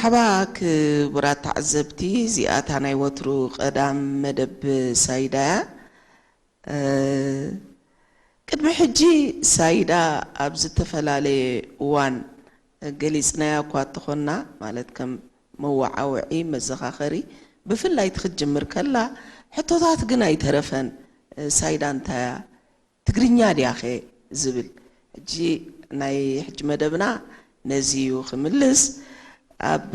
መርሓባ ክቡራት ተዓዘብቲ፣ እዚኣ እታ ናይ ወትሩ ቀዳም መደብ ሳይዳ እያ። እ፣ ቅድሚ ሕጂ ሳይዳ ኣብ ዝተፈላለየ እዋን ገሊጽናያ እኳ እንተኾንና፣ ማለት ከም መወዓውዒ፣ መዘኻኸሪ፣ ብፍላይ እቲ ክትጅምር ከላ ሕቶታት ግን ኣይተረፈን። እ፣ ሳይዳ እንታይ እያ? ትግርኛ ድያኸ? ዝብል። ሕጂ ናይ ሕጂ መደብና ነዚ እዩ ክምልስ። ኣብ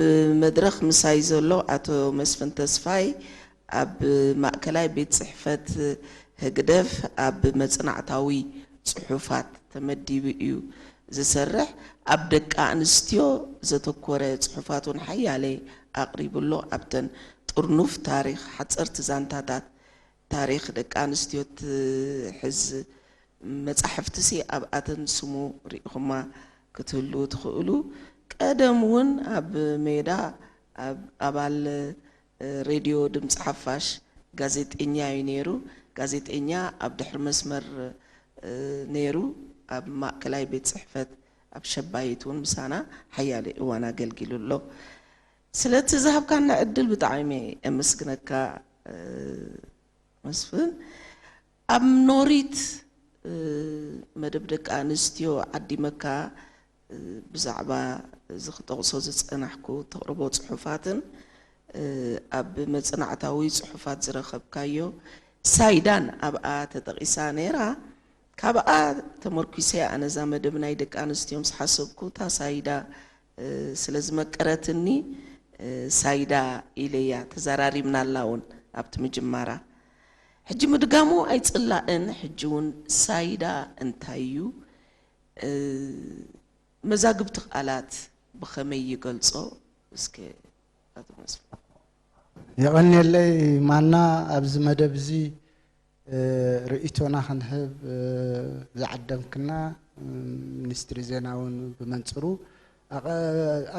መድረኽ ምሳይ ዘሎ ኣቶ መስፍን ተስፋይ ኣብ ማእከላይ ቤት ጽሕፈት ህግደፍ ኣብ መጽናዕታዊ ጽሑፋት ተመዲቡ እዩ ዝሰርሕ። ኣብ ደቂ ኣንስትዮ ዘተኮረ ጽሑፋት እውን ሓያለ ኣቕሪቡ ኣሎ። ኣብተን ጥርኑፍ ታሪኽ፣ ሓጸርቲ ዛንታታት፣ ታሪኽ ደቂ ኣንስትዮ ትሕዝ መጻሕፍቲሲ ኣብኣተን ስሙ ርኢኹማ ክትህልዉ ትኽእሉ። ቀደም እውን ኣብ ሜዳ ኣብ-፣ ኣባል፣ እ፣ ሬድዮ ድምፂ ሓፋሽ ጋዜጠኛ እዩ ነይሩ። ጋዜጠኛ ኣብ ድሕሪ መስመር፣ እ፣ ነይሩ። ኣብ ማእከላይ ቤት ጽሕፈት ኣብ ሸባይት እውን ምሳና ሓያለ እዋን ኣገልጊሉ ኣሎ። ስለቲ ዝሃብካና ዕድል ብጣዕሚ እየ ኣመስግነካ፣ እ፣ መስፍን። ኣብ ኖሪት፣ እ፣ መደብ ደቂ ኣንስትዮ ዓዲመካ፣ እ፣ ብዛዕባ እዚ ክጠቕሶ ዝጸናሕኩ ተቕርቦ ጽሑፋትን፣ እ፣ ኣብ መጽናዕታዊ ጽሑፋት ዝረኸብካዮ ሳይዳን ኣብኣ ተጠቒሳ ነይራ። ካብኣ ተመርኲሰ እየ ኣነ እዛ መደብ ናይ ደቂ ኣንስትዮ ምስ ሓሰብኩ፣ እታ ሳይዳ፣ እ፣ ስለ ዝመቀረትኒ፣ እ፣ ሳይዳ ኢለያ። ተዘራሪብናላ እውን ኣብቲ ምጅማራ። ሕጂ ምድጋሙ ኣይጽላእን። ሕጂ እውን ሳይዳ እንታይ እዩ? እ፣ መዛግብቲ ቃላት ብኸመይ ይገልጾ? እስከ ኣቶ መስፍን። የቐንየለይ ማና፣ ኣብዚ መደብ እዚ፣ እ፣ ርእይቶና ክንህብ፣ እ፣ ዝዓደምክና፣ እ፣ ሚኒስትሪ ዜና እውን ብመንጽሩ ኣቐ-፣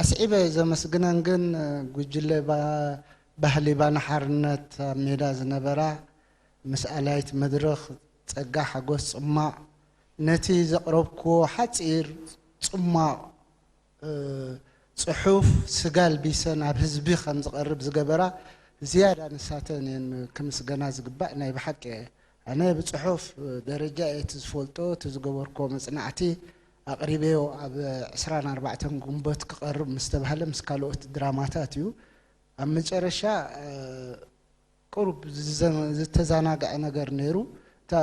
ኣስዒበ ዘመስግነን። ግን፣ እ፣ ጉጅለ ባ-፣ ባህሊ ባና ሓርነት ኣብ ሜዳ ዝነበራ ምስ ኣላይት መድረኽ ጸጋ ሓጎስ ጽማቕ፣ ነቲ ዘቕረብክዎ ሓጺር ጽማቕ፣ እ፣ ጽሑፍ ስጋ ኣልቢሰን ኣብ ህዝቢ ከም ዝቐርብ ዝገበራ ዝያዳ ንሳተን እየን ክምስገና ዝግባእ። ናይ ብሓቂ እየ። ኣነ ብጽሑፍ ደረጃ እየ እቲ ዝፈልጦ፣ እቲ ዝገበርክዎ መጽናዕቲ ኣቕሪበዮ ኣብ ዕስራን ኣርባዕተን ግንቦት ክቐርብ ምስ ተባህለ ምስ ካልኦት ድራማታት እዩ። ኣብ መጨረሻ፣ እ፣ ቁሩብ ዝዘ-፣ ዝተዘናግዐ ነገር ነይሩ። እታ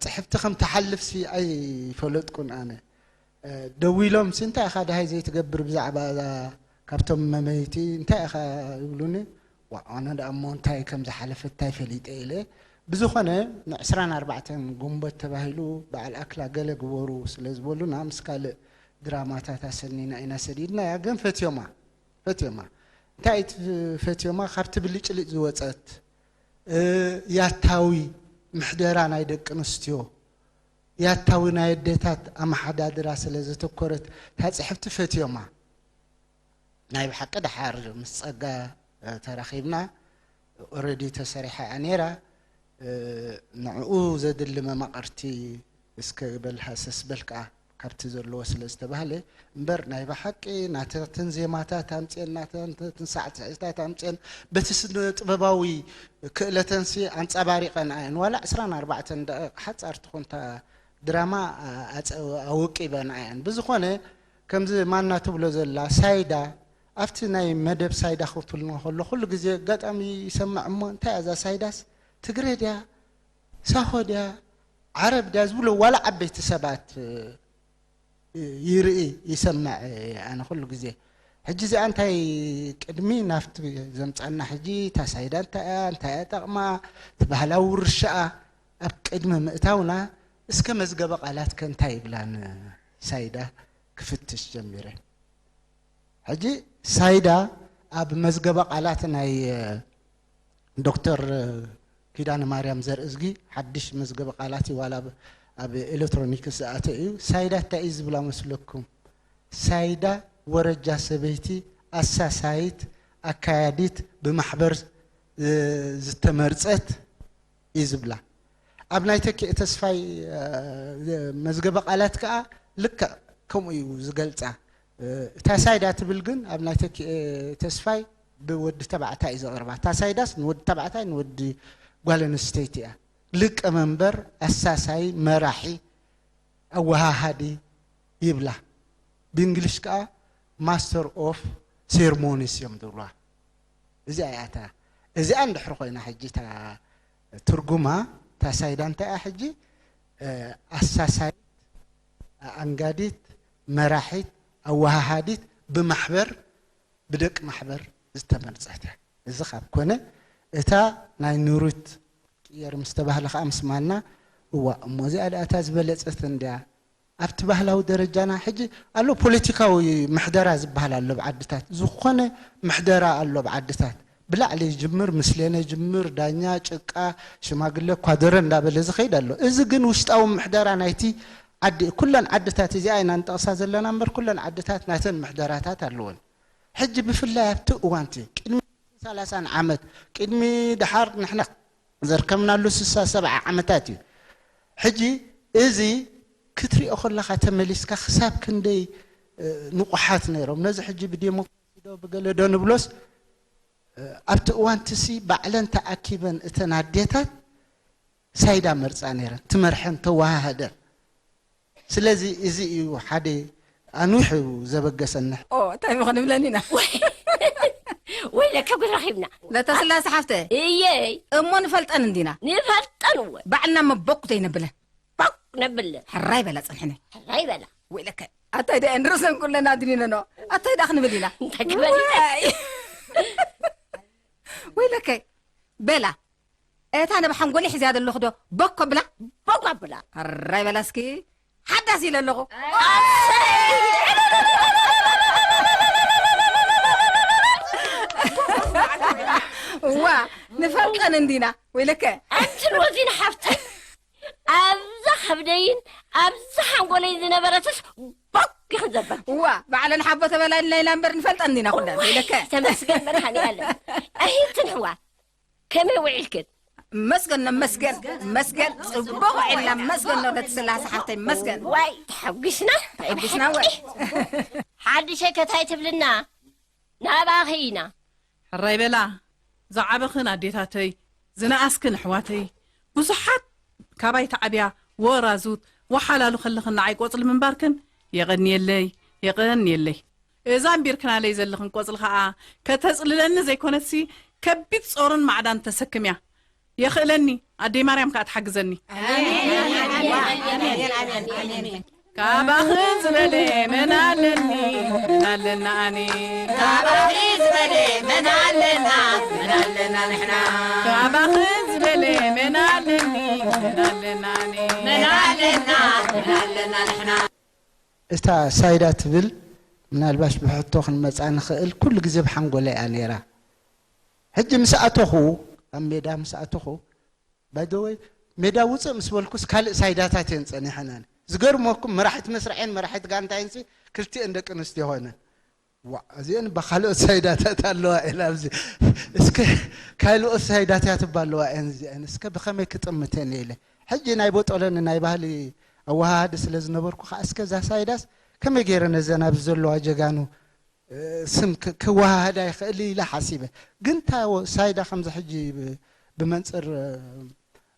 ጽሕፍቲ ከም ትሓልፍሲ ኣይፈለጥኩን ኣነ። እ፣ ደዊሎምሲ፣ "እንታይ ኢኻ ደሃይ ዘይትገብር ብዛዕባ እዛ ካብቶም መመይቲ? እንታይ ኢኻ?" ይብሉኒ። "ዋእ፣ ኣነ ደኣ እሞ እንታይ ከም ዝሓለፈ እንታይ ፈሊጠ?" ኢለ። ብዝኾነ፣ ንዕስራን ኣርባዕተን ግንቦት ተባሂሉ በዓል ኣክላ ገለ ግበሩ ስለ ዝበሉና፣ ምስ ካልእ ድራማታት ኣሰኒና ኢና ሰዲድናያ። ግን ፈትዮማ፣ ፈትዮማ። እንታይ እቲ ፈትዮማ? ካብቲ ብልጭልጭ ዝወጸት፣ እ፣ ያታዊ ምሕደራ ናይ ደቂ ኣንስትዮ፣ ያታዊ ናይ ኣዴታት ኣመሓዳድራ ስለ ዘተኮረት እታ ጽሕፍቲ ፈትዮማ። ናይ ብሓቂ ደሓር ምስ ጸጋ፣ እ፣ ተራኺብና፣ ኦረዲ ተሰሪሓ እያ ነይራ። እ፣ ንዕኡ ዘድሊ መማቕርቲ እስከ በል ሃሰስ በል ከኣ ካብቲ ዘለዎ ስለ ዝተባህለ እምበር፣ ናይ ብሓቂ ናተን ዜማታት ኣምጽኤን፣ ናተን ሳዕስዒታት ኣምጽኤን፣ በቲ ስነ ጥበባዊ ክእለተንሲ ኣንጸባሪቐን እየን። ዋላ ዕስራን ኣርባዕተን ደቂቕ ሓጻር ትኹን እታ ድራማ፣ ኣ-፣ ኣጸ-፣ ኣወቂበን እየን። ብዝኾነ፣ ከምዚ ማና ትብሎ ዘላ ሳይዳ፣ ኣብቲ ናይ መደብ ሳይዳ ክትብልና ከሎ፣ ኩሉ ግዜ ኣጋጣሚ ይሰምዕ እሞ፣ እንታይ እያ እዛ ሳይዳስ? ትግረ ድያ? ሳሆ ድያ? ዓረብ ድያ? ዝብሎ ዋላ ዓበይቲ ሰባት፣ እ፣ ይርኢ፣ ይሰምዕ፣ ኣነ ኩሉ ግዜ። ሕጂ እዚኣ እንታይ ቅድሚ ናብቲ ዘምጻና ሕጂ እታ ሳይዳ እንታይ እያ፣ እንታይ እያ ጠቕማ፣ እቲ ባህላዊ ውርሻኣ ኣብ ቅድሚ ምእታውና፣ እስከ መዝገበ ቃላትከ እንታይ ይብላን ሳይዳ ክፍትሽ ጀሚረ። ሕጂ ሳይዳ ኣብ መዝገበ ቃላት ናይ፣ እ፣ ዶክተር ኪዳነ ማርያም ዘርእዝጊ ሓድሽ መዝገበ ቃላት እዩ፣ ዋላ ኣብ፣ ኣብ ኤሌክትሮኒክስ ዝኣተ እዩ። ሳይዳ እንታይ እዩ ዝብላ መስለኩም? ሳይዳ ወረጃ ሰበይቲ፣ ኣሳሳይት፣ ኣካያዲት፣ ብማሕበር፣ እ፣ ዝተመርጸት እዩ ዝብላ። ኣብ ናይ ተኪእ ተስፋይ፣ እ፣ መዝገበ ቃላት ከኣ ልክዕ ከምኡ እዩ ዝገልጻ። እታ ሳይዳ ትብል ግን ኣብ ናይ ተኪኤ ተስፋይ ብወዲ ተባዕታይ እዩ ዘቕርባ። እታ ሳይዳስ ንወዲ ተባዕታይ ንወዲ ጓል ኣንስተይቲ እያ። ልቀ መንበር፣ ኣሳሳይ፣ መራሒ፣ ኣወሃሃዲ ይብላ። ብእንግሊሽ ከዓ ማስተር ኦፍ ሴርሞኒስ እዮም ዝብልዋ። እዚኣ እያ እታ። እዚኣ እንድሕር ኮይና ሕጂ እታ ትርጉማ፣ እታ ሳይዳ እንታይ እያ ሕጂ? ኣሳሳይት፣ ኣኣንጋዲት፣ መራሒት፣ ኣወሃሃዲት፣ ብማሕበር፣ ብደቂ ማሕበር ዝተመርጸት እያ። እዚ ካብ ኮነ፣ እታ ናይ ኑሪት ቅየር ምስ ተባህለ ከኣ ምስማና፣ እዋ እሞ እዚኣ ደኣ እታ ዝበለጸት እንድያ። ኣብቲ ባህላዊ ደረጃና ሕጂ ኣሎ፣ ፖለቲካዊ ምሕደራ ዝበሃል ኣሎ ኣብ ዓድታት። ዝኾነ ምሕደራ ኣሎ ኣብ ዓድታት። ብላዕሊ ይጅምር፣ ምስሌነ ይጅምር፣ ዳኛ፣ ጭቃ፣ ሽማግለ፣ ኳደረ እንዳበለ ዝኸይድ ኣሎ። እዚ ግን ውሽጣዊ ምሕደራ ናይቲ ዓዲ፣ ኩለን ዓድታት፣ እዚኣ ኢና ንጠቕሳ ዘለና እምበር፣ ኩለን ዓድታት ናተን ምሕደራታት ኣለወን። ሕጂ ብፍላይ ኣብቲ እዋንቲ ቅድሚ ሰላሳን ዓመት፣ ቅድሚ ድሓር ንሕና ዘርከብናሉ ስሳ ሰብዓ ዓመታት እዩ። ሕጂ እዚ ክትሪኦ ከለኻ ተመሊስካ ክሳብ ክንደይ፣ እ፣ ንቑሓት ነይሮም። ነዚ ሕጂ ብዴሞክራሲ ዶ ብገለ ዶ ንብሎስ፣ እ፣ ኣብቲ እዋንትሲ ባዕለን ተኣኪበን እተን ኣዴታት ሳይዳ መርጻ ነይረን፣ ትመርሐን ተወሃህደን። ስለዚ እዚ እዩ ሓደ ኣንዊሑ ዘበገሰኒ። ኦ፣ እንታይ ምኾን ይብለኒ ኢና። ወይ ለከ ጉድ ረኺብና። ለተስላሴ ሓፍተ፣ እየይ እሞ ንፈልጠን እንዲና። ንፈልጠን እወ። ባዕልና መበኩ ዘይነብለን። ቦቅ ነብለን። ሕራይ በላ ጽንሕነ። ሕራይ በላ። ወይ ለከ ኣታይ ደአ ንርእሰን ኩለን ኣድኒነኖ። ኣታይ ደኣ ክንብል ኢና። እንታይ ክበል ኢና? ወይ። ወይ ለከ በላ፣ እታ ነብ ሓንጎለይ ሒዝያ ዘለኹ ዶ ቦኮ ብላ። ቦኮ ብላ። ሕራይ በላ እስኪ። ሓዳስ ኢለ ኣለኹ። ዋ፣ ንፈልጠን እንዲና። ወይ ለከ ኣንትን ወዚን ሓፍተይ ኣብዛ ከብደይን ኣብዛ ሓንጎለይን ዝነበረትስ ቦክ ይኽን ዘበል። ዋ፣ ባዕለን ሓቦ ተበላልና ኢና እምበር ንፈልጠን እንዲና ኩለን። ወይ ለከ ተመስገን መድሃኒ ኣለ። ኣሂትን ሕዋ ከመይ ውዒልክን? መስገን ነመስገን መስገን ጽቡቕ ውዒልና መስገን ነውረት ስላሴ ሓፍተይ መስገን። ዋይ ተሓጒስና። ተሓጒስና ወ። ሓድሸይ ከታይ ትብልና ናባኺ ኢና። ሕራይ በላ ዝዓበኽን ኣዴታተይ፣ ዝነኣስክን ኣሕዋተይ፣ ብዙሓት ካባይ ተዓብያ ወራዙት ወሓላሉ ከለኽን ንዓይ ቆጽሊ ምንባርክን የቐንየለይ፣ የቐንየለይ። እዛ ኣንቢርክናለይ ዘለኽን ቆጽሊ ኸኣ ከተጽልለኒ ዘይኮነትሲ ከቢድ ጾርን ማዕዳን ተሰክምያ። የኽእለኒ ኣደይ ማርያም ከኣ ትሓግዘኒ። ካባኽን ዝበለ መን ኣለኒ መን ኣለና ኣነ። ካባኺ ዝበለ መን ኣለና መን ኣለና ንሕና። ካባኽን ዝበለ መን ኣለኒ መን ኣለና ኣነ። መን ኣለና መን ኣለና ንሕና። እታ ሳይዳ ትብል ምናልባሽ ብሕቶ ክንመጻ ንኽእል ኩሉ ግዜ ብሓንጎለይ እያ ነይራ። ሕጂ ምስ ኣተኹ ኣብ ሜዳ ምስ ኣተኹ ባይደወይ ሜዳ ውፅእ ምስ በልኩስ ካልእ ሳይዳታት እየን ጸኒሐን። ዝገርመኩም መራሒት መስርዐን መራሒት ጋንታይንሲ ክልቲኤን ደቂ ኣንስትዮ ኮይነን። ዋ እዚአን ብካልኦት ሳይዳታት ኣለዋ እየን ኣብዚ እስከ ካልኦት ሳይዳታት እባ ኣለዋ እየን እዚአን እስከ ብኸመይ ክጥምተን እየ ኢለ ሕጂ ናይ ቦጦለኒ ናይ ባህሊ ኣወሃሃዲ ስለ ዝነበርኩ ከዓ እስከ እዛ ሳይዳስ ከመይ ገይረ ነዘን ኣብዚ ዘለዋ ጀጋኑ ስም ክወሃሃዳ ይኽእል ኢለ ሓሲበ ግን እታ ሳይዳ ከምዚ ሕጂ ብመንፅር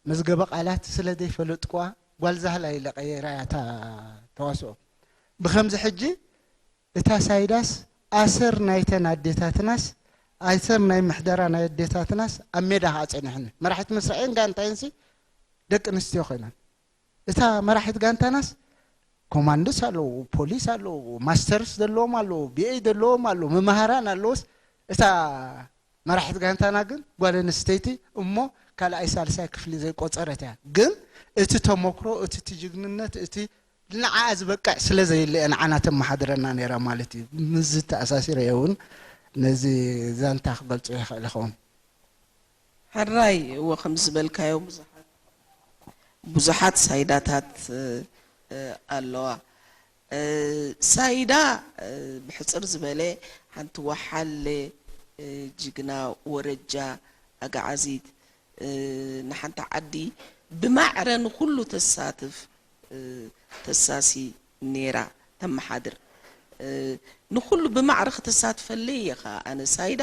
መዝገበ ቃላት ስለ ዘይፈለጥኩዋ ጓል ዛህላ ኢለ ቀይረ እያ እታ ተዋስኦ ብኸምዚ ሕጂ እታ ሳይዳስ ኣሰር ናይተን ኣዴታትናስ ኣሰር ናይ ምሕደራ ናይ ኣዴታትናስ ኣብ ሜዳ ከዓ ፀኒሕኒ መራሒት መስርዐን ጋንታይንሲ ደቂ ኣንስትዮ ኮይነን እታ መራሒት ጋንታናስ ኮማንዶስ ኣለዉ ፖሊስ ኣለዉ ማስተርስ ዘለዎም ኣለዉ ቢኤ ዘለዎም ኣለዉ መማሃራን ኣለዉስ እታ መራሒት ጋንታና ግን ጓል ኣንስተይቲ እሞ ካልኣይ ሳልሳይ ክፍሊ ዘይቆፀረት እያ ግን እቲ ተመክሮ እቲ ትጅግንነት እቲ ንዓኣ ዝበቅዕ ስለ ዘየለ እያ ንዓና ተመሓድረና ነይራ ማለት እዩ። ምስዚ ተኣሳሲረ እየ እውን ነዚ ዛንታ ክገልፆ ይኽእል ይኸውን። ሕራይ እወ ከም ዝበልካዮ ብዙሓት ብዙሓት ሳይዳታት ኣለዋ። ሳይዳ ብሕፅር ዝበለ ሓንቲ ወሓለ ጅግና ወረጃ ኣግዓዚት ንሓንቲ ዓዲ ብማዕረ ንኹሉ ተሳትፍ ተሳሲ ነይራ ተመሓድር። ንኩሉ ብማዕረ ክተሳትፈለይ እየ ከዓ ኣነ ሳይዳ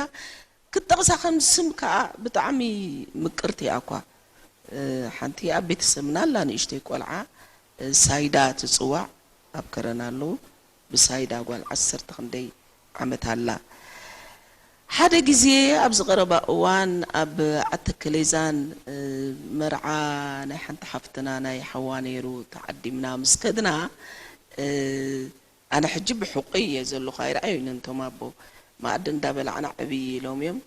ክትጠቕሳ ከም ስም ከዓ ብጣዕሚ ምቅርቲ እያ እኳ። ሓንቲ ኣብ ቤተሰብና ኣላ ንእሽተይ ቆልዓ ሳይዳ ትፅዋዕ ኣብ ከረና ኣለዉ። ብሳይዳ ጓል ዓሰርተ ክንደይ ዓመት ኣላ። ሓደ ግዜ ኣብዚ ቀረባ እዋን ኣብ ዓተከሌዛን መርዓ ናይ ሓንቲ ሓፍትና ናይ ሓዋ ነይሩ ተዓዲምና ምስ ከድና ኣነ ሕጂ ብሕቆይ እየ ዘለኹ ኣይረኣዩንን እቶም ኣቦ። መኣዲ እንዳበላዕና ዕብይ ኢሎም እዮም።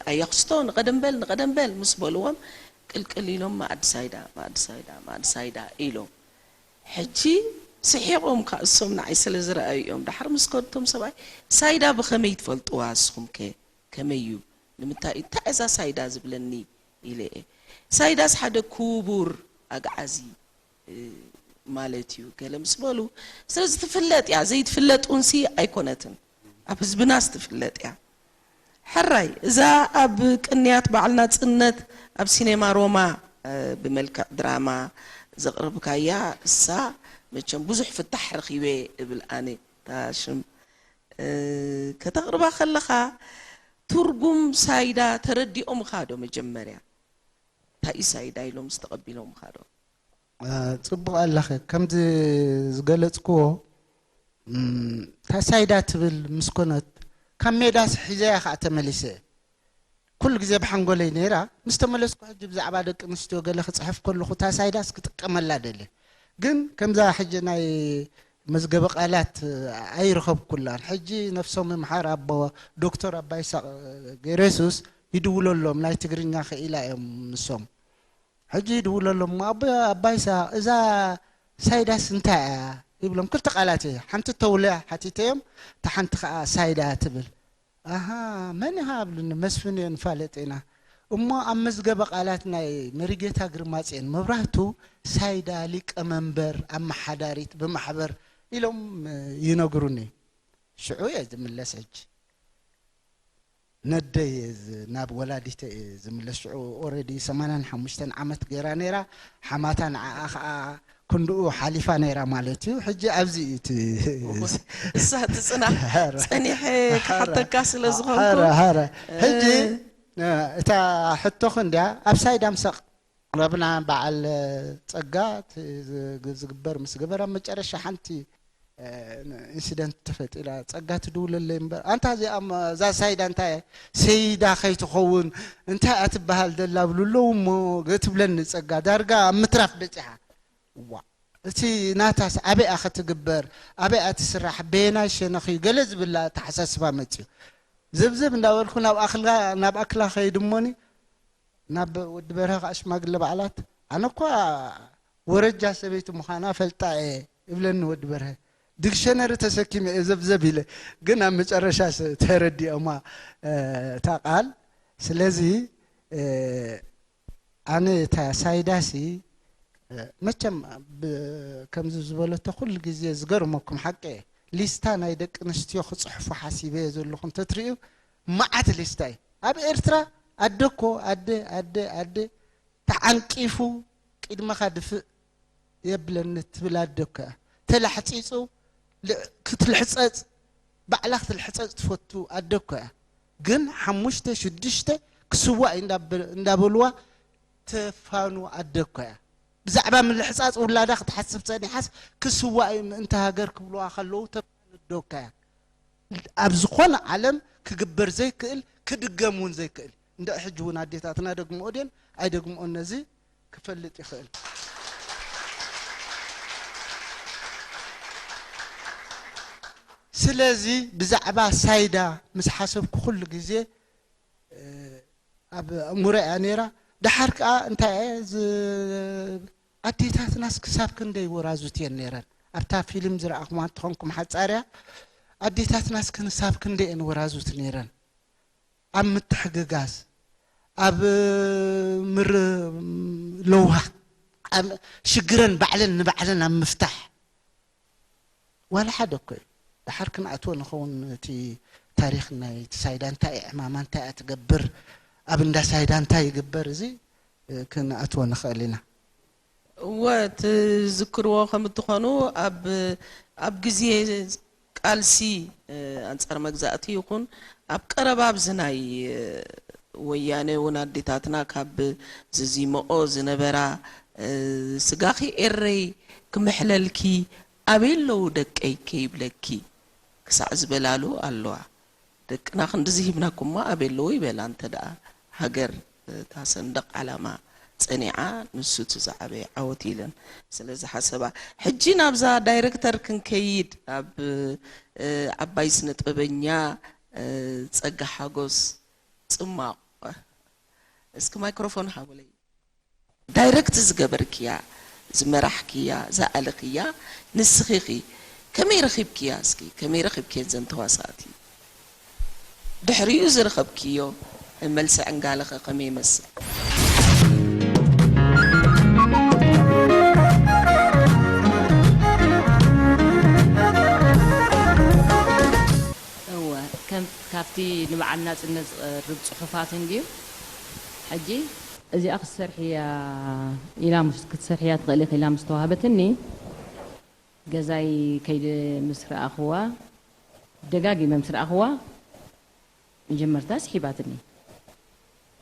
ኣያ ክስቶ ንቐደም በል ንቐደም በል ምስ በልዎም ቅልቅል ኢሎም መኣዲ ሳይዳ መኣዲ ሳይዳ መኣዲ ሳይዳ ኢሎም። ሕጂ ስሒቖም ከዓ እሶም ንዓይ ስለ ዝረኣዩ እዮም። ደሓር ምስ ከዱ እቶም ሰብኣይ ሳይዳ ብኸመይ ትፈልጥዋ ንስኹም ከ ከመይ እዩ? ንምንታይ እዩ እንታይ እዛ ሳይዳ ዝብለኒ ኢለ እየ። ሳይዳስ ሓደ ክቡር ኣግዓዚ ማለት እዩ ገለ ምስ በሉ። ስለዚ ትፍለጥ እያ ዘይትፍለጥ እውንሲ ኣይኮነትን ኣብ ህዝብናስ ትፍለጥ እያ። ሕራይ እዛ ኣብ ቅንያት በዓል ናጽነት ኣብ ሲኔማ ሮማ ብመልክዕ ድራማ ዘቕረብካያ እሳ መቸም ብዙሕ ፍታሕ ረኺበ እብል ኣነ እታ ሽም ከተቕርባ ከለኻ ትርጉም ሳይዳ ተረዲኦምኻ ዶ መጀመርያ? እንታይ እዩ ሳይዳ ኢሎም ዝተቐቢሎምኻ ዶ? ጽቡቕ ኣለኺ ከምዚ ዝገለጽክዎ እታ ሳይዳ ትብል ምስ ኮነት ካብ ሜዳስ ሒዘያ ከዓ ተመሊሰ ኩሉ ግዜ ብሓንጎለይ ነይራ ምስ ተመለስኩ ሕጂ ብዛዕባ ደቂ ኣንስትዮ ገለ ክፅሕፍ ከለኹ እታ ሳይዳስ ክጥቀመላ ደልየ ግን ከምዛ ሕጂ ናይ መዝገበ ቃላት ኣይረኸብኩላን ሕጂ ነፍሶም ይምሓር ኣቦ ዶክተር ኣባ ይስሐቅ ገይረሱስ ይድውለሎም ናይ ትግርኛ ክኢላ እዮም ንሶም ሕጂ ይድውለሎም ኣቦ ኣባ ይስሐቅ እዛ ሳይዳስ እንታይ እያ ይብሎም ክልተ ቃላት እየ ሓንቲ ተውለ ሓቲተዮም እታ ሓንቲ ከዓ ሳይዳ ትብል ኣሃ መን ኢኻ ኣብሉኒ መስፍን እየ ንፋለጥ ኢና እሞ ኣብ መዝገበ ቃላት ናይ መሪጌታ ግርማፅዮን መብራህቱ ሳይዳ ሊቀ መንበር ኣመሓዳሪት ብማሕበር ኢሎም ይነግሩኒ ሽዑ እየ ዝምለስ ሕጂ ነደይ ናብ ወላዲተ እየ ዝምለስ ሽዑ already ሰማንያን ሓሙሽተን ዓመት ገይራ ነይራ ሓማታ ንዓኣ ከዓ ክንድኡ ሓሊፋ ነይራ ማለት እዩ ሕጂ ኣብዚ እዩ እቲ እሳ ትፅና ፀኒሐ ክሓተካ ስለ ዝኾንኩ ሕጂ እታ ሕቶኽ እንዲያ ኣብ ሳይዳ ምሰቕ ረብና በዓል ፀጋ ዝግበር ምስ ገበር ኣብ መጨረሻ ሓንቲ ኢንሲደንት ተፈጢራ ፀጋ ትድውለለይ እምበር ኣንታ እዚኣ እዛ ሳይዳ እንታይ ሰይዳ ከይትኸውን እንታይ እያ ትበሃል ደላ ብሉ ኣለዉ እሞ ትብለኒ ፀጋ ዳርጋ ኣብ ምትራፍ በፂሓ ዋ እቲ ናታስ ኣበይኣ ክትግበር ኣበይኣ ትስራሕ በየናይ ሸነኽ እዩ ገለ ዝብላ ተሓሳስባ መፅዩ ዝብዝብ እንዳበልኩ ናብ ኣክላ ከይድ እሞኒ ናብ ወዲ በርሀ ከዓ ሽማግለ በዓላት ኣነ እኳ ወረጃ ሰበይቲ ምዃና ፈልጣ እየ እብለኒ ወዲ በርሀ ዲክሸነሪ ተሰኪመ እየ ዘብዘብ ኢለ ግን ኣብ መጨረሻ ተረዲኦማ እታ ቃል ስለዚ ኣነ እታ ሳይዳሲ መቸም ከምዚ ዝበለቶ ኩሉ ግዜ ዝገርመኩም ሓቂ እየ ሊስታ ናይ ደቂ ኣንስትዮ ክፅሕፉ ሓሲበ እየ ዘለኹ እንተትርእዩ መዓት ሊስታ እዩ ኣብ ኤርትራ ኣደ እኮ ኣደ ኣደ ኣደ ተዓንቂፉ ቅድመኻ ድፍእ የብለኒ ትብል ኣደ እኮ እያ ተላሕፂፁ ክትልሕፀፅ ባዕላ ክትልሕፀፅ ትፈቱ ኣደ እኮ እያ ግን ሓሙሽተ ሽዱሽተ ክስዋእ እዩ እንዳበልዋ ተፋኑ ኣደ እኮ እያ ብዛዕባ ምልሕፃፅ ውላዳ ክትሓስብ ፀኒሓስ ክስዋእ እዩ ምእንቲ ሃገር ክብልዋ ከለዉ ተፋኑ ኣደ እኮ እያ ኣብ ዝኾነ ዓለም ክግበር ዘይክእል ክድገም እውን ዘይክእል እንድዒ ሕጂ እውን ኣዴታትና ደግምኦ ድየን ኣይደግምኦን ነዚ ክፈልጥ ይኽእል ስለዚ ብዛዕባ ሳይዳ ምስ ሓሰብኩ ኩሉ ግዜ ኣብ እሙረ እያ ነይራ ደሓር ከዓ እንታይ ኣዴታትናስ ክሳብ ክንደይ ወራዙት እየን ነይረን ኣብታ ፊልም ዝረኣኹማ እንትኾንኩም ሓፃርያ ኣዴታትናስ ክንሳብ ክንደይ እየን ወራዙት ነይረን ኣብ ምትሕግጋዝ ኣብ ምር ለውሃ ሽግረን ባዕለን ንባዕለን ኣብ ምፍታሕ ዋላ ሓደ እኮ እዩ ድሓር ክንኣትዎ ንኸውን እቲ ታሪክ ናይ ሳይዳ እንታይ ዕማማ እንታይ እያ ትገብር ኣብ እንዳ ሳይዳ እንታይ ይግበር እዚ ክንኣትዎ ንኽእል ኢና እወ ትዝክርዎ ከም እትኾኑ ኣብ ኣብ ግዜ ቃልሲ ኣንጻር መግዛእቲ ይኹን ኣብ ቀረባ ኣብዚ ናይ ወያነ እውን ኣዴታትና ካብ ዝዚመኦ ዝነበራ ስጋኺ ኤረይ ክምሕለልኪ ኣበይ ኣለዉ ደቀይ ከይብለኪ ክሳዕ ዝበላሉ ኣለዋ። ደቅና ክንድዚ ሂብናኩማ ኣበይ ኣለዉ ይበላ እንተ ደኣ ሃገር እታ ሰንደቕ ዓላማ ጸኒዓ ንሱ እቲ ዝዓበየ ዓወት ኢለን ስለ ዝሓሰባ። ሕጂ ናብዛ ዳይረክተር ክንከይድ ኣብ ዓባይ ስነ ጥበበኛ ጸጋ ሓጎስ ጽማቕ እስኪ ማይክሮፎን ሃቡለይ። ዳይረክት ዝገበርክያ ዝመራሕክያ ዝኣለኽያ ንስኺ ኢኺ። ከመይ ረኺብክያ እስኪ ከመይ ረኺብክየን ዘን ተዋሳእቲ? ድሕሪኡ ዝረኸብክዮ መልሲ ዕንጋለኸ ከመይ ይመስል? እወ ከም ካብቲ ንበዓል ናጽነት ዝቐርብ ጽሑፋት እንድዩ። ሕጂ እዚኣ ክትሰርሕያ ኢላ ምስ ክትሰርሕያ ትኽእሊ ኢኺ ኢላ ምስ ተዋህበትኒ ገዛይ ከይደ ምስ ረኣኽዋ ደጋጊመ ምስ ረኣኽዋ መጀመርታ ስሒባትኒ።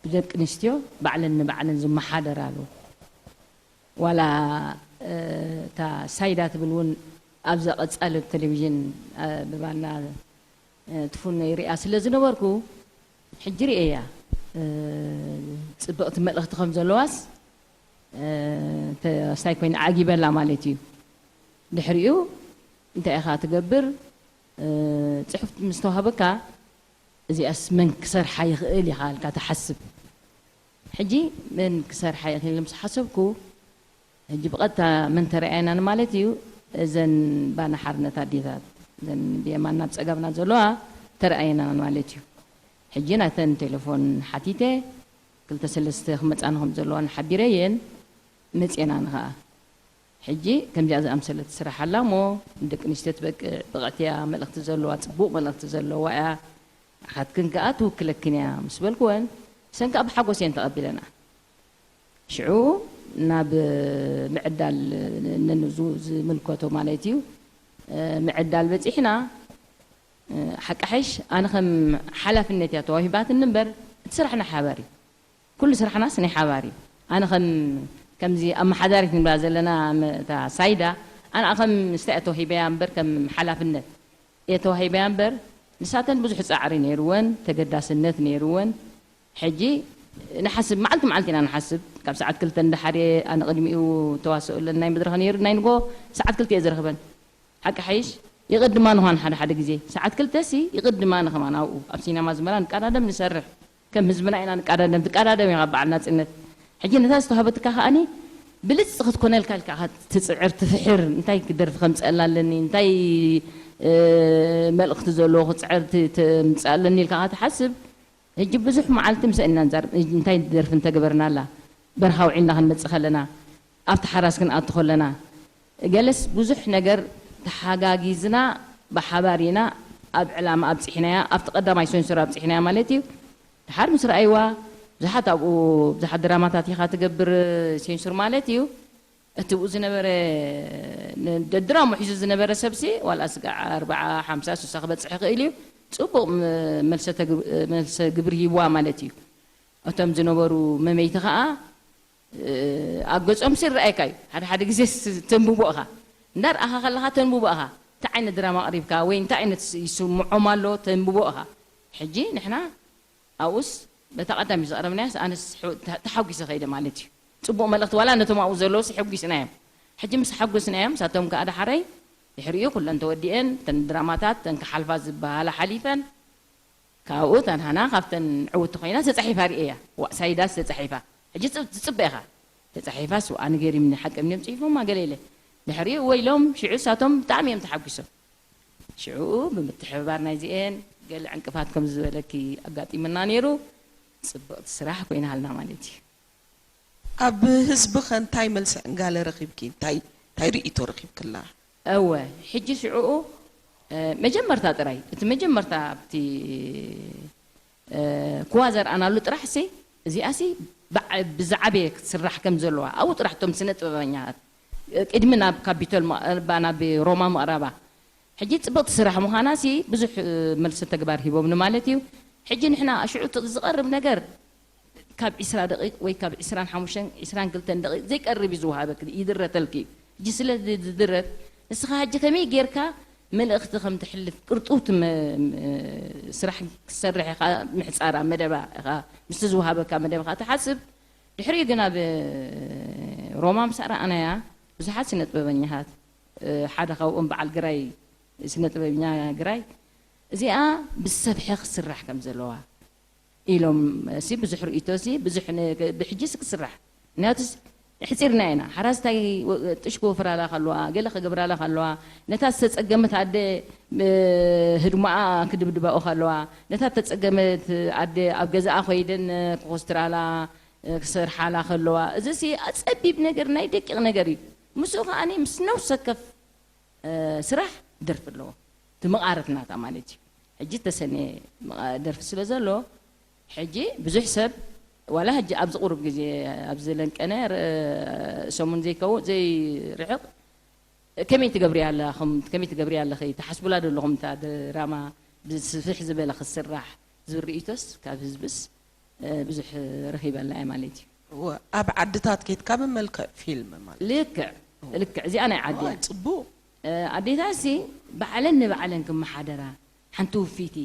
ብደቂ ኣንስትዮ ባዕለን ንባዕለን ዝመሓደራሉ ዋላ እታ ሳይዳ ትብል እውን ኣብዛ ቀጻሊ ቴሌቪዥን ብባና ትፉነይ ሪኣ ስለ ዝነበርኩ ሕጂ ርእየያ ጽብቕቲ መልእኽቲ ከም ዘለዋስ ተስታይ ኮይና ዓጊበላ ማለት እዩ። ድሕሪኡ እንታይ ኢኻ ትገብር? ጽሑፍ ምስ ተዋህበካ እዚኣስ መን ክሰርሓ ይኽእል ኢኻ ኢልካ ትሓስብ። ሕጂ መን ክሰርሓ ይኽእል ምስ ሓሰብኩ ሕጂ ብቐጥታ መን ተረኣየናን ማለት እዩ? እዘን ባና ሓርነት ኣዴታት እዘን ብየማንና ብጸጋምና ዘለዋ ተረኣየናን ማለት እዩ። ሕጂ ናተን ቴሌፎን ሓቲተ ክልተ ሰለስተ ክመጻኒ ከም ዘለዋን ሓቢረየን መጺኤናኒ ኸኣ። ሕጂ ከምዚኣ ዝኣምሰለት ስራሕ ኣላ እሞ ንደቂ ኣንስትዮ ትበቅዕ ብቕዕቲ እያ፣ መልእኽቲ ዘለዋ ጽቡቕ መልእኽቲ ዘለዋ እያ፣ ንዓኻትክን ከኣ ትውክለክን እያ ምስ በልኩወን ንሰን ከኣ ብሓጎስ እየን ተቐቢለንኣ። ሽዑ ናብ ምዕዳል ነንዙ ዝምልከቶ ማለት እዩ ምዕዳል በጺሕና ሓቂ ሓይሽ ኣነ ከም ሓላፍነት እያ ተዋሂባትኒ እምበር እቲ ስራሕ ናይ ሓባር እዩ። ኩሉ ስራሕናስ ናይ ሓባር እዩ። ኣነ ከም ከምዚ ኣመሓዳሪት ንብላ ዘለና እታ ሳይዳ ኣነ ከም ስታይ እያ ተዋሂበያ እምበር ከም ሓላፍነት እየ ተዋሂበያ እምበር ንሳተን ብዙሕ ፃዕሪ ነይርወን ተገዳስነት ነይርወን ሕጂ ንሓስብ መዓልቲ መዓልቲ ኢና ንሓስብ ካብ ሰዓት ክልተ እንዳሓደ ኣነ ቅድሚኡ ተዋስኦ ኣለናይ መድረኽ ነይሩ ናይ ንጎ ሰዓት ክልተ እየ ዝረኽበን ሓቂ ሓይሽ ይቕድማ ንዃን ሓደ ሓደ ግዜ ሰዓት ክልተ ሲ ይቕድማ ንኸማን ኣብኡ ኣብ ሲነማ ዝመራ ንቀዳደም ንሰርሕ ከም ህዝብና ኢና ንቀዳደም ትቀዳደም ኢኻ በዓል ናጽነት ሕጂ ነታ ዝተዋህበትካ ከኣኒ ብልጽ ክትኮነልካ ኢልካ ትጽዕር ትፍሕር እንታይ ክደርፊ ከምጽአላ ኣለኒ እንታይ መልእኽቲ ዘለዎ ክጽዕር ትምጽእ ኣለኒ ኢልካ ትሓስብ ሕጂ ብዙሕ መዓልቲ ምሰ እና እንታይ ደርፊ እንተገበርናላ በርሃ ውዒልና ክንመጽእ ከለና ኣብቲ ሓራስ ክንኣቱ ከለና ገለስ ብዙሕ ነገር ተሓጋጊዝና ብሓባር ኢና ኣብ ዕላማ ኣብፂሕናያ ኣብቲ ቀዳማይ ሴንሱር ኣብፂሕናያ ማለት እዩ ድሓር ምስ ረኣይዋ ብዙሓት ኣብኡ ብዙሓት ድራማታት ኢኻ ትገብር ሴንሱር ማለት እዩ እቲ ብኡ ዝነበረ ደድራሙ ሒዙ ዝነበረ ሰብሲ ዋላ ስጋዕ ኣርባዓ ሓምሳ ስሳ ክበፅሕ ይኽእል እዩ ፅቡቕ መልሰ ግብሪ ሂብዋ ማለት እዩ እቶም ዝነበሩ መመይቲ ከዓ ኣብ ገጾም ሲ ረኣየካ እዩ ሓደ ሓደ ግዜ ተንብቦ እኻ እንዳርኣኻ ከለኻ ተንብቦ እኻ እንታይ ዓይነት ድራማ ኣቕሪብካ ወይ እንታይ ዓይነት ይስምዖም ኣሎ ተንብቦ እኻ ሕጂ ንሕና ኣብኡስ በታ ቀዳሚ ዘቕረብናያስ ኣነስ ተሓጒሰ ከይደ ማለት እዩ ጽቡቕ መልእኽቲ ዋላ ነቶም ኣብኡ ዘለዉ ሲ ሕጒስናዮም ሕጂ ምስ ሓጒስናዮም ሳቶም ከዓ ዳሓረይ ድሕሪኡ ኩለን ተወዲአን ተን ድራማታት ተን ክሓልፋ ዝበሃላ ሓሊፈን ካብኡ እታ ንሃና ካብተን ዕውቲ ኮይና ተጻሒፋ ርእያ። ዋእ ሳይዳስ ተጻሒፋ። ሕጂ ትጽበ ኢኻ። ተጻሒፋስ ዋእ ኣነ ገሪምኒ ሓቂ እምንዮም ጽሒፎማ ገለ ኢለ። ድሕሪኡ እወ ኢሎም ሽዑ እሳቶም ብጣዕሚ እዮም ተሓጒሶም። ሽዑ ብምትሕብባር ናይዚኤን ገለ ዕንቅፋት ከምዚ ዝበለኪ ኣጋጢሙና ነይሩ። ጽብቕቲ ስራሕ ኮይናሃልና ማለት እዩ። ኣብ ህዝቢ ከ እንታይ መልሲ ዕንጋለ ረኺብኪ? እንታይ እንታይ ርእይቶ ረኺብክላ? እወ ሕጂ ሽዑኡ መጀመርታ ጥራይ እቲ መጀመርታ ኣብቲ ክዋ ዘርኣናሉ ጥራሕ ሲ እዚኣ ሲ ብዝዓበየ ክትስራሕ ከም ዘለዋ ኣብኡ ጥራሕ እቶም ስነ ጥበበኛታት ቅድሚ ናብ ካፒቶል ናብ ሮማ ምቕራባ ሕጂ ጽብቕቲ ስራሕ ምዃና ሲ ብዙሕ፣ እ፣ መልሲ ተግባር ሂቦምኒ ማለት እዩ። ሕጂ ንሕና ሽዑ እቲ ዝቐርብ ነገር ካብ ዒስራ ደቂቕ ወይ ካብ ዒስራን ሓሙሽተን ዒስራን ክልተን ደቂቕ ዘይቀርብ እዩ ዝወሃበኪ፣ ይድረተልኪ እዩ። ሕጂ ስለ ዝ-፣ ዝድረት ንስኻ ሕጂ ከመይ ጌርካ መልእኽቲ ከም ትሕልፍ ቅርጡውቲ መ-፣ ም-፣ ስራሕ ክትሰርሕ ኢኻ፣ ምሕጻራ መደባ ኢኻ፣ ምስቲ ዝወሃበካ መደብ ኢኻ ትሓስብ። ድሕሪኡ ግን ኣብ ሮማ ምስ ኣረኣናያ ብዙሓት ስነ ጥበበኛታት፣ እ፣ ሓደ ካብኦም በዓል ግራይ፣ ስነ ጥበበኛ ግራይ፣ እዚኣ ብሰፍሐ ክስራሕ ከም ዘለዋ ኢሎም፣ እሲ ብዙሕ ርእይቶ፣ እሲ ብዙሕ ነ-፣ ብሕጂ ሲ ክስራሕ። ምክንያቱስ ሕጺርና ኢና። ሓራስታይ ወ-፣ ጥሽ ክወፍራላ ከለዋ፣ ገለ ክገብራላ ከለዋ፣ ነታ ዝተጸገመት ኣደ፣ እ፣ ህድሞኣ ክድብድባኦ ከለዋ፣ ነታ ተጸገመት ኣደ ኣብ ገዛኣ ኮይደን ክኮስትራላ፣ እ፣ ክሰርሓላ ከለዋ፣ እዚ ሲ ጸቢብ ነገር፣ ናይ ደቂቕ ነገር እዩ። ምስኡ ከኣኒ ምስ ነፍሲ ወከፍ እ፣ ስራሕ ደርፊ ኣለዎ። እቲ መቓረት ናታ ማለት እዩ። ሕጂ ተሰንየ መቓ-፣ ደርፊ ስለ ዘሎ፣ ሕጂ ብዙሕ ሰብ፣ ዋላ ሕጂ ኣብዚ ቁሩብ ግዜ፣ ኣብዚ ለንቀነ፣ ር-፣ ሰሙን ዘይከው-፣ ዘይርሕቕ፣ "ከመይ ትገብርያ ኣለኹም? ከመይ ትገብርያ ኣለኺ? ትሓስቡላ ዶ ኣለኹም እታ ድራማ ብስፍሕ ዝበለ ክስራሕ?" ዝብል ርእይቶስ ካብ ህዝብስ፣ እ፣ ብዙሕ ረኺበላ እየ ማለት እዩ። እወ፣ ኣብ ዓድታት ኬድካ ብመልክዕ ፊልም ማለት። ልክዕ፣ እወ። ልክዕ። እዚኣ ናይ ዓዲ እያ። እወ፣ ጽቡቕ። እ፣ ኣዴታትሲ ባዕለን ንባዕለን ክመሓደራ፣ ሓንቲ ውፍይቲ፣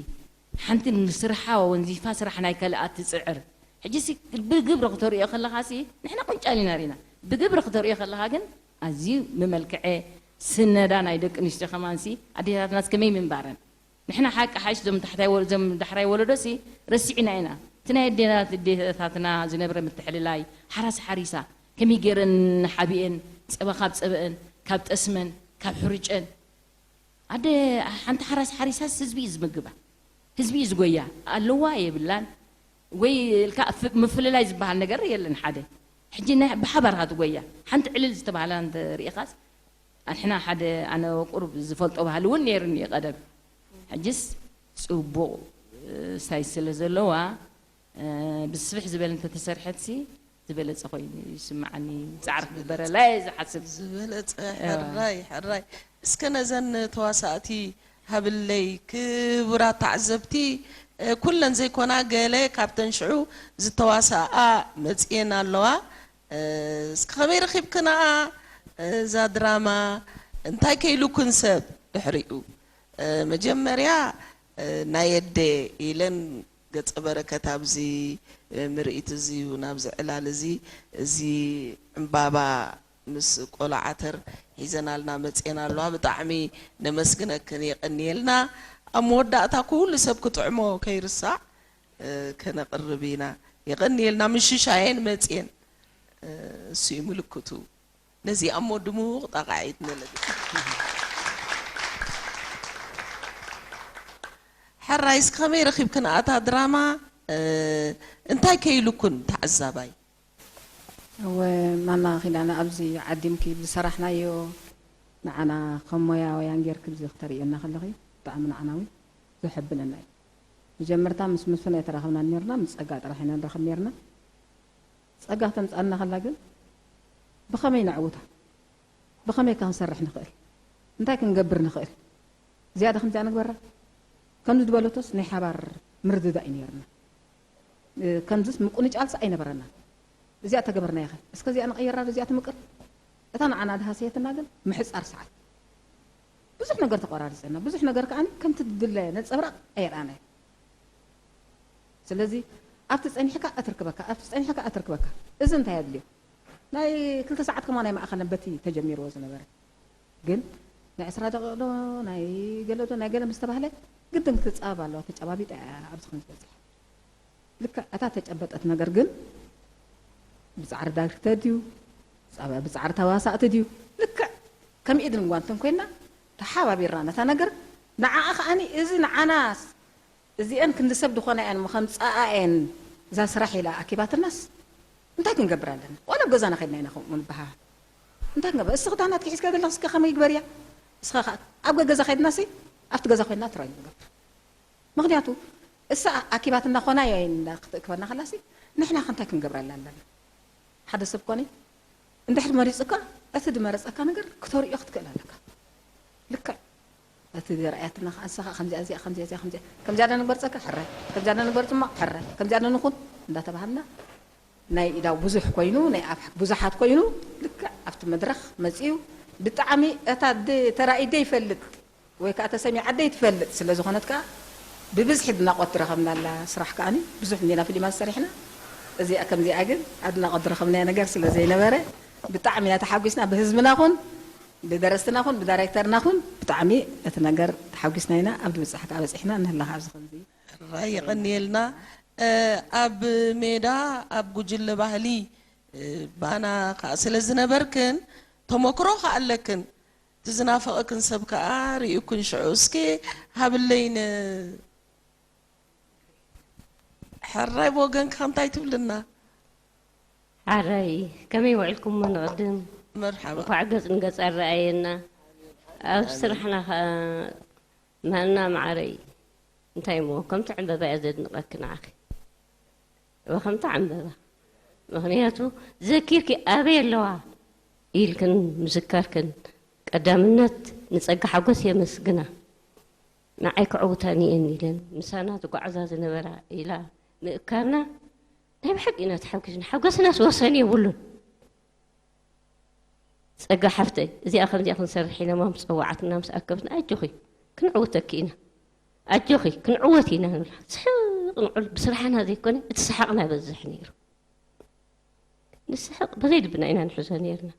ሓንቲ ንስርሓ ወንዚፋ ስራሕ ናይ ካልኣት ትጽዕር። ሕጂሲ ብግብሪ ክተርእዮ ከለኻሲ፣ ንሕና ቁንጫል ኢና ርኢና። ብግብሪ ክተርእዮ ከለኻ ግን፣ ኣዝዩ ምመልክዐ፣ ስነዳ ናይ ደቂ ኣንስትዮ ከማንሲ፣ ኣዴታትናስ ከመይ ምንባረን። ንሕና ሓቂ ሓይሽ ዞም ታሕታይ ወ-፣ ዞም ዳሕራይ ወለዶሲ ረሲዕና ኢና። እቲ ናይ ኣዴናት-፣ ኣዴታትና ዝነብረ ምትሕልላይ፣ ሓራስ ሓሪሳ፣ ከመይ ገይረን ሓቢኤን፣ ጸባ ካብ ጸበአን፣ ካብ ጠስመን፣ ካብ ሕርጨን። ኣደ ሓንቲ ሓራስ ሓሪሳስ ህዝቢ እዩ ዝምግባ። ህዝቢ እዩ ዝጎያ። ኣለዋ የብላን። ወይ ኢልካ ፍ-፣ ምፍልላይ ዝበሃል ነገር የለን ሓደ። ሕጂ ናይ ብሓባርካ ትጎያ። ሓንቲ ዕልል ዝተባህላ እንተ ርኢኻስ፣ ኣንሕና ሓደ ኣነ ቁሩብ ዝፈልጦ ባህሊ እውን ነይሩኒ እዩ ቀደም። ሕጅስ ጽቡቕ፣ እ፣ ስታይ ስለ ዘለዋ፣ እ፣ ብስፍሕ ዝበለ እንተተሰርሐትሲ ዝበለጸ ኮይኑ ይስምዓኒ። ጻዕሪ ክግበረላ እየ ዝሓስብ። ዝበለጸ፣ እዋ። ሕራይ፣ ሕራይ። እስከ ነዘን ተዋሳእቲ ሃብለይ፣ ክቡራት ተዓዘብቲ፣ እ፣ ኩለን ዘይኮና፣ ገለ ካብተን ሽዑ ዝተዋሳኣ መጽየን ኣለዋ። እ፣ እስከ ከመይ ረኺብክንኣ እዛ ድራማ? እንታይ ከ ኢሉክን ሰብ ድሕሪኡ? እ፣ መጀመርያ፣ እ፣ ናይ ኣደ ኢለን ገጸ በረከት ኣብዚ፣ እ፣ ምርኢት እዚ ይሁን ኣብዚ ዕላል እዚ፣ እዚ ዕምባባ ምስ ቆሎ ዓተር ሒዘናልና መጽኤን ኣለዋ። ብጣዕሚ ነመስግነክን የቐንየልና። ኣብ መወዳእታ ኩሉ ሰብ ክጥዕሞ ከይርሳዕ፣ እ፣ ከነቕርብ ኢና። የቐንየልና። ምሽሻየን መጽኤን፣ እ፣ እሱ እዩ ምልክቱ። ነዚኣ እሞ ድሙቕ ጣቕዒት ንለግስ። ሕራይ፣ እስኪ ከመይ ረኺብክን ኣታ ድራማ? እ፣ እንታይ ከ ኢሉኩን ተዓዛባይ? እወ፣ ማማ ኪዳነ፣ ኣብዚ ዓዲምኪ ብዝሰራሕናዮ ንዓና ከም ሞያውያን ጌርኪ ኣብዚ ክተርእየና ከለኺ ብጣዕሚ ንዓና እውን ዘሐብነና እዩ። መጀመርታ ምስ መስፍን ኣይተራኸብናን ኔርና፣ ምስ ጸጋ ጥራሕ ኢና ንራኸብ ኔርና። ጸጋ ተምጽኣልና ከላ ግን ብኸመይ ነዕውታ? ብኸመይ ከ ክንሰርሕ ንኽእል? እንታይ ክንገብር ንኽእል? ዝያዳ ከምዚኣ ንግበራ? ከምዚ ዝበለቶስ ናይ ሓባር ምርድዳእ እዩ ኔርና። እ፣ ከምዚስ ምቁንጫልስ ኣይነበረናን። እዚኣ ተገበርናያ ኸ? እስከ እዚኣ ንቐይራ ዶ እዚኣ ትምቅር? እታ ንዓና ድሃሰየትና ግን ምሕጻር ሰዓት። ብዙሕ ነገር ተቆራሪጸና፣ ብዙሕ ነገር ከኣ ከምቲ ዝድለ ነጸብራቕ ኣየርኣናዮ። ስለዚ ኣብቲ ጸኒሕካ ኣትርክበካ፣ ኣብቲ ጸኒሕካ ኣትርክበካ። እዚ እንታይ ኣድልዮ? ናይ ክልተ ሰዓት ከማን ኣይመኣኸለን በቲ ተጀሚርዎ ዝነበረ። ግን ናይ ዕስራ ደቂቕ ዶ፣ ናይ ገለ ዶ፣ ናይ ገለ ምስ ተባህለ ግድን ክትጻበብ ኣለዋ። ተጨባቢጣ እያ ኣብዚ ከም ዝበጽሕ። ልክዕ እታ ተጨበጠት ነገር ግን ብጻዕሪ ዳይሬክተር ድዩ? ጻባ-፣ ብጻዕሪ ተዋሳእቲ ድዩ? ልክዕ ከም ኢድን ጓንትን ኮይና ተሓባቢርና ነታ ነገር ንዓኣ ከኣኒ እዚ ንዓናስ እዚአን ክንዲ ሰብ ዝኾና እየን እሞ ከምጽኣ እየን እዛ ስራሕ ኢላ ኣኪባትናስ እንታይ ክንገብር ኣለና? ዋላ ኣብ ገዛና ከድና ኢና ከምኡ ንበሃሃል። እንታይ ክንገብር? እስኺ ክዳናትኪ ሒዝካ ዘለኺ እስከ ከመይ ይግበርያ? እስኻ ከኣ ኣብ ገዛ ከድናሲ ኣብቲ ገዛ ኮይንና ትራይ ንገብር። ምኽንያቱ እሳ ኣኪባትና ኮና እያ ኢልና ክትእክበና ከላሲ ንሕና ከ እንታይ ክንገብረላ ኣለና? ሓደ ሰብ ኮነ እንድሕር መሪጹካ እቲ ዝመረጸካ ነገር ክተርእዮ ክትክእል ኣለካ። ልክዕ እቲ ዘርኣያትና ከዓ ንሳ ከዓ ከምዚኣ፣ እዚኣ፣ ከምዚኣ፣ እዚኣ፣ ከምዚኣ፣ ከምዚኣ ዶ ንግበር ጸጋ? ሕራይ። ከምዚኣ ዶ ንግበር ጽማቕ? ሕራይ። ከምዚኣ ዶ ንኹን? እንዳተባሃልና ናይ ኢዳው ብዙሕ ኮይኑ፣ ናይ ኣፍ ብዙሓት ኮይኑ፣ ልክዕ ኣብቲ መድረኽ መጺኡ ብጣዕሚ እታ ደ-፣ ተራእዩ ደይፈልጥ ወይ ከዓ ተሰሚዓ ደይትፈልጥ ስለ ዝኾነት ከዓ ብብዝሒ ኣድናቖት ትረኸብና ኣላ። ስራሕ ከዓኒ ብዙሕ እንዲና ፊልማት ሰሪሕና፣ እዚኣ ከምዚኣ ግን ኣድናቖት ዝረኸብናዮ ነገር ስለ ዘይነበረ ብጣዕሚ ኢና ተሓጒስና። ብህዝብና ኹን ብደረስትና ኹን ብዳይሬክተርና ኹን ብጣዕሚ እቲ ነገር ተሓጒስና ኢና። ኣብ ድብጻሕ ከዓ በጺሕና ንህላ ኣብዚ ከምዚ ሕራይ የቐንየልና። ኣብ ሜዳ ኣብ ጉጅለ ባህሊ ባና ከዓ ስለ ዝነበርክን ተመክሮ ከዓ ኣለክን፣ እቲ ዝናፈቐክን ሰብ ከዓ ርእዩክን ሽዑ እስኪ ሃብለይ ን ሕራይ ብወገንኪ ከምታይ ትብልና? ሓራይ ከመይ ውዕልኩም ንቕድም? መርሓባ። እንኳዕ ገጽ ንገጽ ኣረኣየና። ኣብ ስራሕና ኸኣ ማና መዓረይ እንታይ እሞ ከምቲ ዕምበባ እየ ዘድንቐኪ ንዓኺ። እወ ከምቲ ዕምበባ። ምኽንያቱ ዘኪርኪ ኣበይ ኣለዋ ኢልክን ምዝካርክን ቀዳምነት ንጸጋ ሓጎስ የመስግና። ንዓይ ክዕውተን እየን ኢለን ምሳና ዝጓዓዛ ዝነበራ ኢላ ምእካብና ናይ ብሓቂ ኢና ተሓጒስና። ሓጎስናስ ወሰን የብሉን። ጸጋ ሓፍተይ እዚኣ ከምዚኣ ክንሰርሕ ኢና እሞ ምስ ጸዋዓትና ምስ ኣከብትና ኣጆኺ ክንዕውተኪ ኢና ኣጆኺ ክንዕወት ኢና ንብላ። ስሕቕ ንዑል ብስራሕና ዘይኮነ እቲ ሰሓቕና ይበዝሕ ነይሩ። ንስሕቕ ብዘይ ልብና ኢና ንሕዞ ነይርና።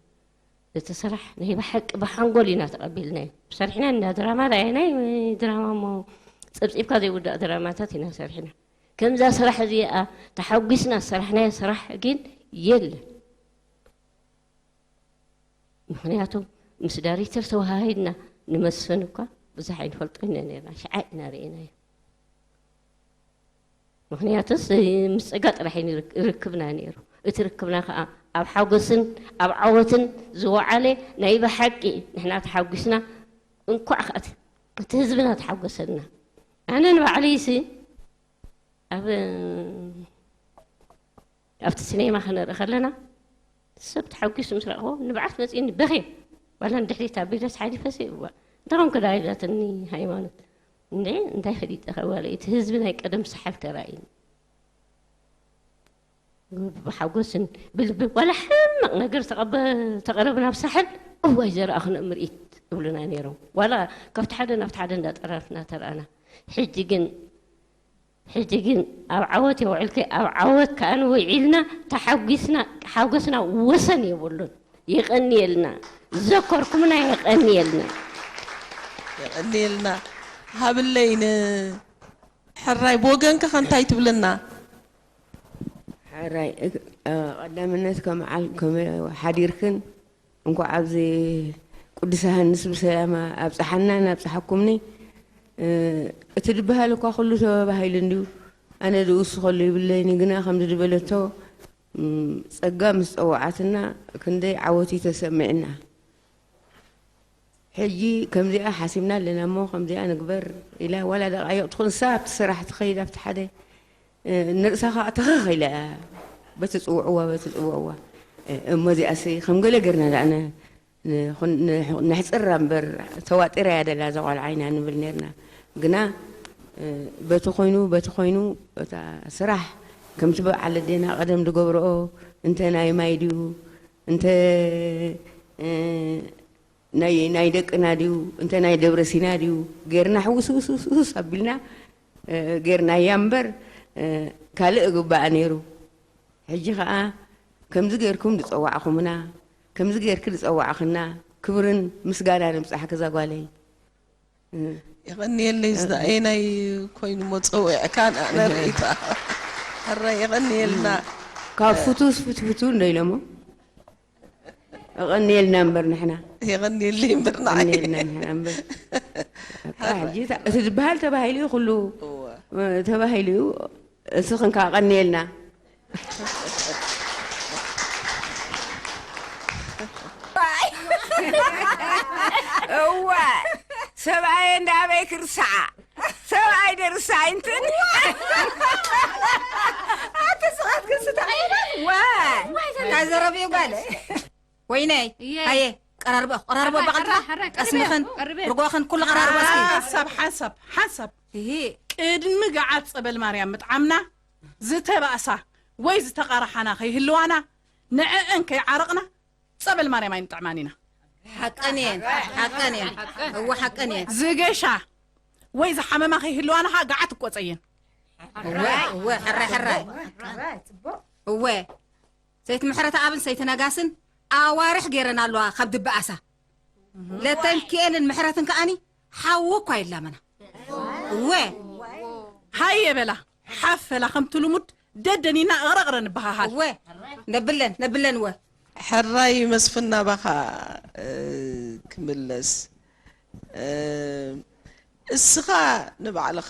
እቲ ስራሕ ናይ ብሓቂ ብሓንጎል ኢና ተቐቢልናዮ። ሰሪሕና ኢና ድራማ ዳየ ናይ ድራማ እሞ ጸብጺብካ ዘይውዳእ ድራማታት ኢና ሰሪሕና። ከምዛ ስራሕ እዚኣ ተሓጒስና ዝሰራሕናዮ ስራሕ ግን የለን። ምኽንያቱ ምስ ዳይሬክተር ተወሃሂድና ንመስፍን እኳ ብዙሕ ኣይንፈልጦ ኢና ነርና ሽዓ ኢና ርኢናዮ። ምኽንያቱስ ምስ ጸጋ ጥራሕ እዩ ርክብና ነይሩ። እቲ ርክብና ከዓ ኣብ ሓጎስን ኣብ ዓወትን ዝወዓለ ናይ ብሓቂ ንሕና ተሓጒስና እንኳዕ ከዓ እቲ ህዝብና ተሓጎሰልና። ኣነ ንባዕለይሲ ኣብ ኣብቲ ሲኔማ ክነርኢ ከለና ሰብ ተሓጒሱ ምስ ረኣኽዎ ንብዓት መጺእኒ በኽየ ዋላ ንድሕሪት ኣቢለስ ሓሊፈሲ እዋ እንታይ ኮንኪ ደኣ ኢላትኒ ሃይማኖት እንዴ እንታይ ፈሊጠ ከዋለ እቲ ህዝቢ ናይ ቀደም ሰሓል ተራእዩኒ ብሓጎስን ብልቢ ዋላ ሕማቕ ነገር ተቐረብና ብሳሕል እዋይ ዘረኣኽንኦ ምርኢት እብሉና ነይሮም ዋላ ካብቲ ሓደ ናብቲ ሓደ እንዳጠራርፍና ተረኣና ሕጂ ግን ሕጂ ግን ኣብ ዓወት የውዕልኪ ኣብ ዓወት ከኣ ንውዒልና ተሓጒስና ሓጎስና ወሰን የብሉን የቐንየልና ዘከርኩምና የቐንየልና የቐንየልና ሃብለይ ን ሕራይ ብወገንኪ ከ እንታይ ትብልና ሕራይ ቀዳምነት ከም ሓዲርክን እንኳዕ ኣብዚ ቅዱስ ዮሃንስ ብሰላም ኣብፀሓናን ኣብፀሓኩምኒ። እቲ ዝበሃል እኳ ኩሉ ተባሂሉ እንድዩ፣ ኣነ ዝውስኸሉ ይብለይን፣ ግና ከምዚ ዝበለቶ ጸጋ ምስ ጸወዓትና ክንደይ ዓወት እዩ ተሰሚዕና። ሕጂ ከምዚኣ ሓሲብና ኣለና እሞ ከምዚኣ ንግበር ኢላ ዋላ ደቃይቕ ትኹን ንሳ ኣብቲ ስራሕ ትኸይድ ኣብቲ ሓደ ንርእሳ ከዓ ተኸኽ ኢላ እያ በቲ ጽውዕዋ በቲ ጽውዕዋ እሞ እዚኣሲ ከም ገለ ገርና ደኣ ነሕጽራ እምበር ተዋጢራ እያ ደላ እዛ ቆልዓ ኢና ንብል ነርና ግና በቲ ኮይኑ በቲ ኮይኑ እታ ስራሕ ከምቲ በዓል ኣዴና ቀደም ዝገብርኦ እንተ ናይ ማይ ድዩ እንተ ናይ ናይ ደቅና ድዩ እንተ ናይ ደብረ ሲና ድዩ ጌርና ሕውስውስውስ ኣቢልና ጌርናያ እምበር ካልእ እግባኣ ነይሩ። ሕጂ ኸኣ ከምዚ ጌርኩም ዝጸዋዕኹምና ከምዚ ጌርኪ ዝጸዋዕኽና ክብርን ምስጋናን ይብጻሕኪ እዛ ጓለይ። የቐንየለይ ዝደኣየናይ ኮይኑሞ ጸዊዕካ ንኣነ ርእይታ ሕራይ የቐንየልና። ካብ ፍቱስ ፍትፍቱ እንዶ ኢሎሞ። የቐንየልና እምበር ንሕና። የቐንየለይ እምበር ንዓይ። የቐንየልና ንሕና እምበር። በቃ ሕጂ እታ- እቲ ዝበሃል ተባሂሉ እዩ ኩሉ እወ። ተባሂሉ እዩ። እስኽን ከዓ ቀንየልና። እወ ሰብኣየ እንዳበይ ክርስዓ ሰብኣይ ደርሳይ እንትን ኣተስኻት ግን ስተቐይረ ዋ ታዘረብዩ ጓለ ወይነይ ኣየ ቀራርበ ቀራርበ ባቕልካ ሕራይ፣ ቀርበ፣ ጠስምኽን ቀርበ። ርጓኽን ኩሉ ቀራርበ እስኪ ሓንሳብ ሓንሳብ ሓንሳብ ይሄ ቅድሚ ገዓት ጸበል ማርያም ምጥዓምና ዝተባእሳ ወይ ዝተቓርሓና ከይህልዋና ንዕአን ከይዓረቕና ጸበል ማርያም ኣይንጥዕማን ኢና። ሓቀን እየን ሓቀን እየን እወ ሓቀን እየን ዝገሻ ወይ ዝሓመማ ከይህልዋና ከዓ ገዓት እቆፀየን። እወ እወ ሕራይ ሕራይ እወ ሰይቲ ምሕረት ኣብን ሰይቲ ነጋስን ኣዋርሕ ገይረን ኣለዋ ካብ ድበኣሳ ለተንኪኤልን ምሕረትን ከኣኒ ሓዊ እኳ የላመና እወ ሃየ በላ ሓፍ በላ ከምቲ ልሙድ ደደኒና እቕረቕረ ንበሃሃል። እወ ነብለን ነብለን እወ ሕራይ መስፍን ናባኻ እ፣ ክምለስ እ፣ እስኻ ንባዕልኻ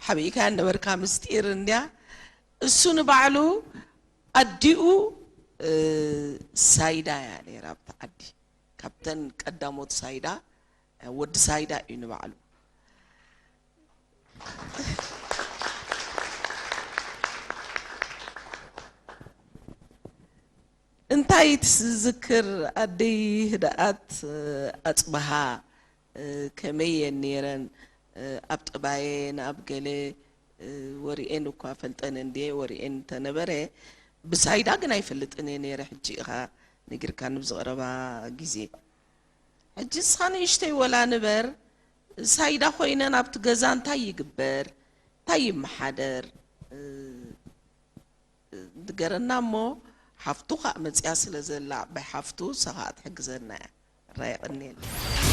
ሓቢእካ ነበርካ ምስጢር እንድያ እሱ ንባዕሉ ኣዲኡ እ፣ ሳይዳ እያ ነይራ ኣብቲ ዓዲ ካብተን ቀዳሞት ሳይዳ ወዲ ሳይዳ እዩ ንባዕሉ እንታይ ትዝክር ኣደይ ህድኣት ኣፅበሃ ከመይ እየን ነይረን ኣብ ጠባየን ኣብ ገለ ወሪኤን እኳ ፈልጠን እንድየ ወሪኤን እንተነበረ ብሳይዳ ግን ኣይፈልጥን እየ ነይረ ሕጂ ኢኻ ነጊርካኒ ብዝቐረባ ግዜ ሕጂ ንስኻ ንእሽተይ ወላ ንበር ሳይዳ ኮይነን ኣብቲ ገዛ እንታይ ይግበር እንታይ ይመሓደር ድገረና እሞ ሓፍቱ ከዓ መፅያ ስለ ዘላ ዓባይ ሓፍቱ ንሳ ከዓ ትሕግዘና እያ ራ የቐንየልና